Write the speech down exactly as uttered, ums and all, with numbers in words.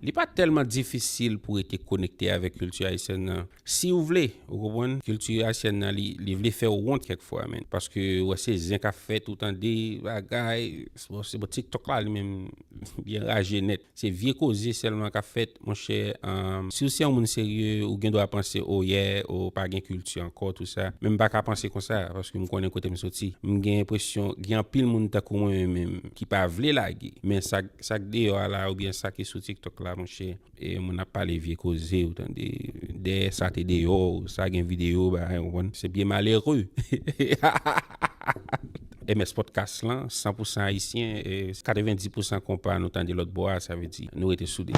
Li pa tèlman difisil pou rete konekte avèk kilti ayisyèn nan. Si w vle, ou konprann, kilti ayisyèn nan, li, li vle fè w wont kèk fwa, men. Paske, wè, se zen k ap fèt, ou tande, bagay, se bon, se bon, TikTok la, li menm, li anraje nèt. Se vye koze sèlman k ap fèt, monchè. Um, si w se yon moun serye, ou gen dwa panse, oh yeah, ou pa gen kilti ankò, tou sa. Men m pa ka panse konsa, paske m konnen kote m soti. M gen enpresyon, gen anpil moun tankou mwen menm, ki pa vle lage. Men sa, sa k deyò a la, oubyen sa ki sou TikTok la, monchè, e moun ap pale vye koze, ou tande, dèyè sa te deyò, sa gen videyo, bagay, ou konprann? Se byen malere. M S Podcast lan, san pou san ayisyen, e katrevenndis pou san konpa nou tande lòt bò a, sa vle di, nou rete soude.